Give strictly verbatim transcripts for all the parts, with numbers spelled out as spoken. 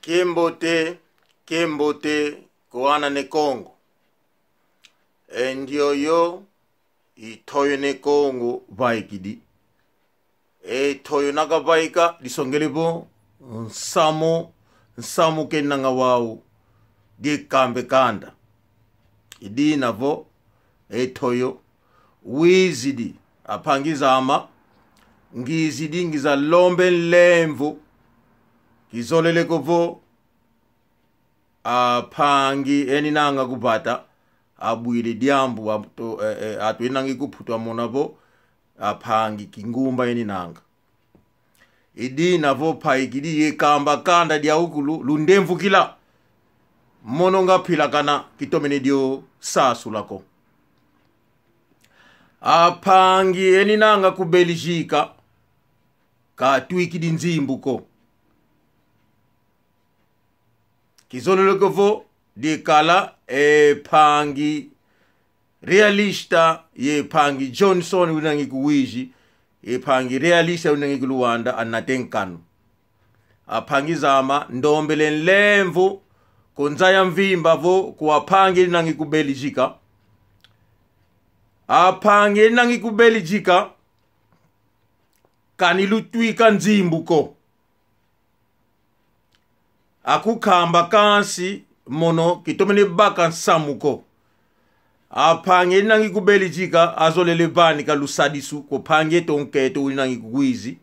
Kiambote, kiambote kwa ana ne Kongo. E ndioyo i Toyo ne Kongo vaikidi. E Toyo nakavaika disongele vo nsamu, nsamu kenanga wau die kambe kanda. I dina vo e Toyo wizidi, ampangi zame, ngizidi ngiza lombe nlemvo. Kizolele ko vo ampangi eninanga ku vata abwile diambu, atu-, eh, eh, atu enangi ku Mputu amona vo ampangi kingumba eninanga. I dina vo mpaikidi ye kamba kanda diawu kulu, lundemvukila. Mono nga mpila kana kitomene dio sasula ko. Ampangi eninanga ku Belgica katwikidi nzimbu ko. Kizolele ko vo dikala e mpangi Realista ye mpangi Johnson winangi ku Uíge, e mpangi Realista winangi ku Luanda, anate nkanu. Ampangi zame, ndombele nlemvo ku nza ya mvimba vo kwa ampangi eninangi ku Belgica. Ampangi eninangi ku Belgica, kani lutwika nzimbu ko. Akukamba kansi mono kitomene baka nsamu ko. Ampangi eninangi ku Belgica azolele vanika lusadisu kwa mpangi eto nkento winangi ku Uíge.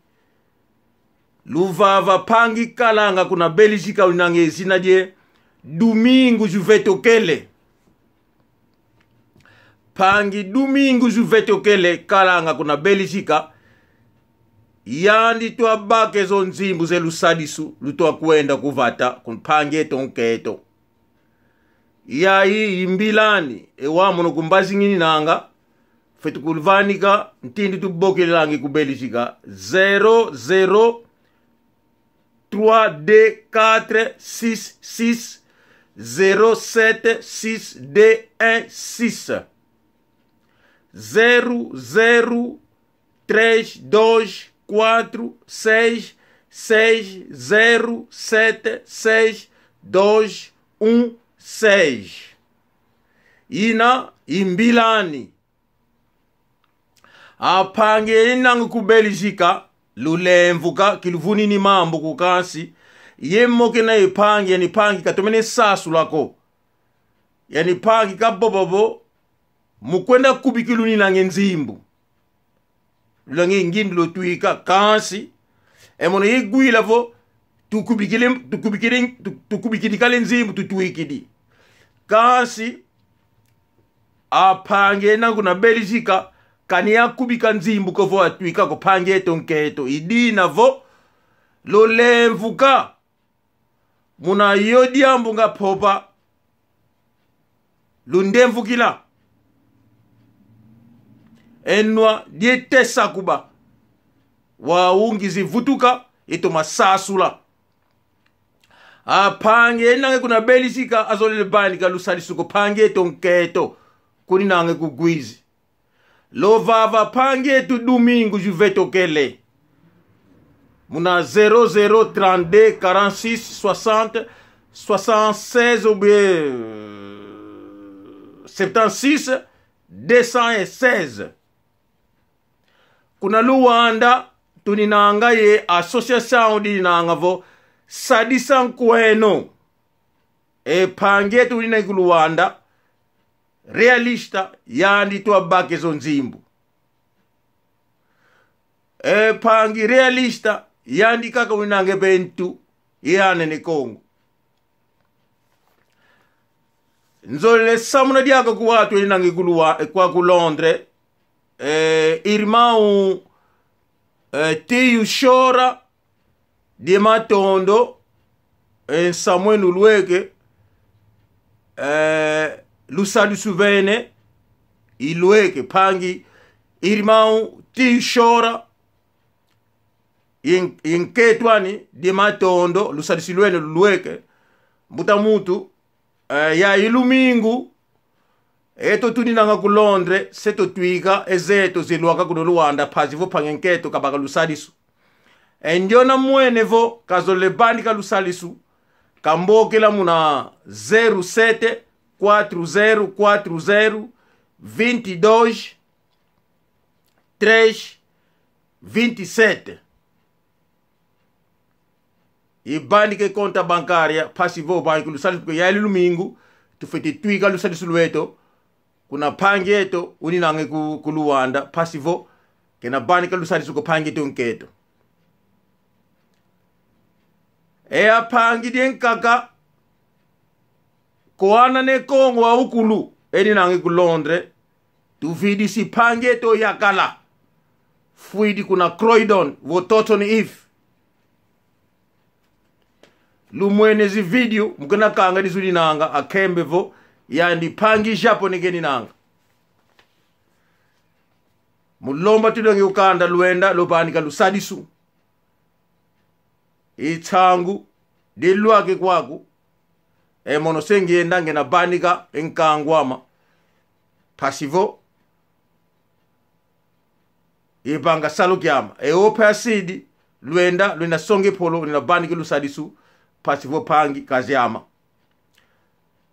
Luvava mpangi kalanga kuna Belgica winange zina die Domingos Vetokele. Mpangi Domingos Vetokele kalanga kuna Belgica, yandi twa baka ezo nzimbu ze lusadisu, lutwa kwenda ku vata ku mpangi eto nkento. Yayi i mbila ani, e wau mono ku mbazi ngininanga, fwete kuluvanika, ntindu tubokelangi ku Belgica, zéro zéro trois deux quatre six six zéro sept six deux un six. Zero zero três dois quatro seis seis zero sete seis dois um seis. Ina i mbila ani. Ampangi eninanga ku Belgica, lulemvuka, kiluvunini mambu ko kansi. Ye mokena ye mpangi, yani mpangi katomene sasula ko. Yani mpangi kavova vo, mu kwenda kubikila uninange nzimbu. Lunange ngindu lutwika, kansi e mono yewila vo tukubikile, tukubikile, tu-, tukubikidi kale nzimbu tutwikidi. Kansi ampangi eninanga kuna Belgica, kani akubika nzimbu ko vo atwika ko mpangi eto nkento. I dina vo lulemvuka. Muna yo diambu nga popa. Lundemvukila. E nwa diete sakuba. Wau ngizi vutuka, itoma sasula. Ampangi eninange kuna Belgica azolele vanika lusadisu kwa mpangi eto nkento kuninange ku Uíge. Luvava mpangi eto Domingos Vetokele. Muna zéro zéro trente-deux quarante-six soixante soixante-seize ou bien septante-six deux cent seize. Kuna Luanda tuninanga ye association dininanga vo Sadisa Nkweno. E mpangi eto winange ku Luanda, Realista, yandi twa baka ezo nzimbu. E mpangi Realista, yandi kaka winange ve ntu, ye ana ne Kongo. Nzolele samuna diaka kwa atu eninange ku Lua-, kwa ku Londres, eh, irmão, eh, Tio Chora, die matondo, eh, nsamu eno ulweke, eh, lusadisu vene, ilweke, mpangi, irmão Tio Chora, in-, inketwani, die matondo, lusadisu lwene lulweke, mbuta muntu, eh, yayi lumingu, eto tuninanga ku Londres, se tutwika, e zeto zilwaka kuno Luanda, mpasi vo mpangi nkento kabaka lusadisu. E ndiona mwene vo, kazolele vanika lusadisu, Kambokela muna zero sete quatro zero quatro zero vinte e dois três vinte e sete. Ivanika e conta bancária, mpasi vo vangi ku lusadisu, porque yali lumingu, tufwete twika lusadisu lweto kuna mpangi eto uninanga ku, ku Luanda, mpasi vo kena vanika lusadisu kwa mpangi eto nkento. E ampangi dia nkaka, kwa ana Ne Kongo aukulu eninanga ku Londres, tuvidisi mpangi eto yakala, fwidi kuna Croydon, vo Toton Eve. Lumwene zi video, mukena kanga dizuninanga, akembe vo yandi mpangi Japon keninanga. Mu lomba tudangi ukanda lwenda lwavanika lusadisu. I nsangu dilwake kwaku, e mono se ngienda ngena vanika e nkangu ama, mpasi vo ivanga salu kiama. E ope asidi, lwenda, lwenda songe polo, lwenda vanike lusadisu, mpasi vo mpangi kaziama.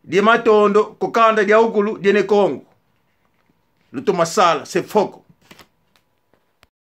Dia matondo kwa kanda diaukulu dia Ne Kongo. Lutoma sala, se foko.